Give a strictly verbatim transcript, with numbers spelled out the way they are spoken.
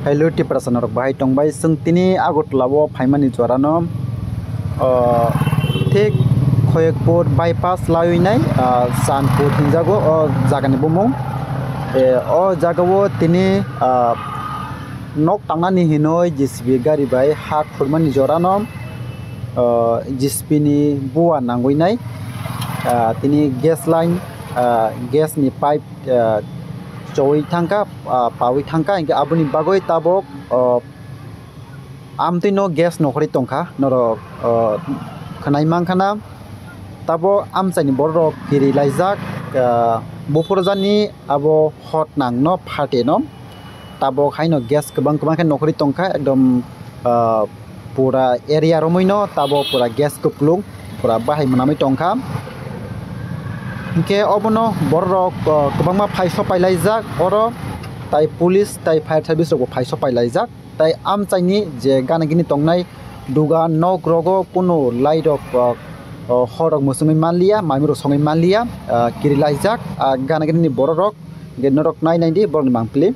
Hello, Tiprasa norok bahai tongbai. Chwng tini Agartala o phaimani jorano, ah, thik Khoyekpur bypass laiwi nai, ah, Chandpur hinjago o jagani bumung. Eh, o jagao tini, ah, nok tangnani hinoi J C B gari bai ha khurmani jorano, ah, J C B ni bua nangwi nai. Ah, tini gas line, ah, gas ni pipe, ah, chowi thangkha, ah, pawi thangkha, hinkhe aboni bagwi tabok, ah, amtwino gas nokhorwi tongkha norok, ah, khwnai mankha na. Tabok amchaini bororok kiri laijak, ah, buphurjani abo hot nangno phateno. Tabok haino gas kwbang kwbang khe nokhorwi tongkha, ekdom, ah, pura area romwino tabok pura gas kwplung pura bahai mwnamwi tongkha. Hinkhe obono bororok, ah, kwbangma phai sopai laijak oro, tai police tai fire service rokbo phai sopai laijak. Tai amchaini je gana gini tongnai dugan nok rogo kunu light rok, ah, ah, hor rok mwswngwi manliya, mami rok songwi manliya, ah, kiri laijak, ah, gana gini ni bororok, hinkhe norok nai nai di borokni mangpili.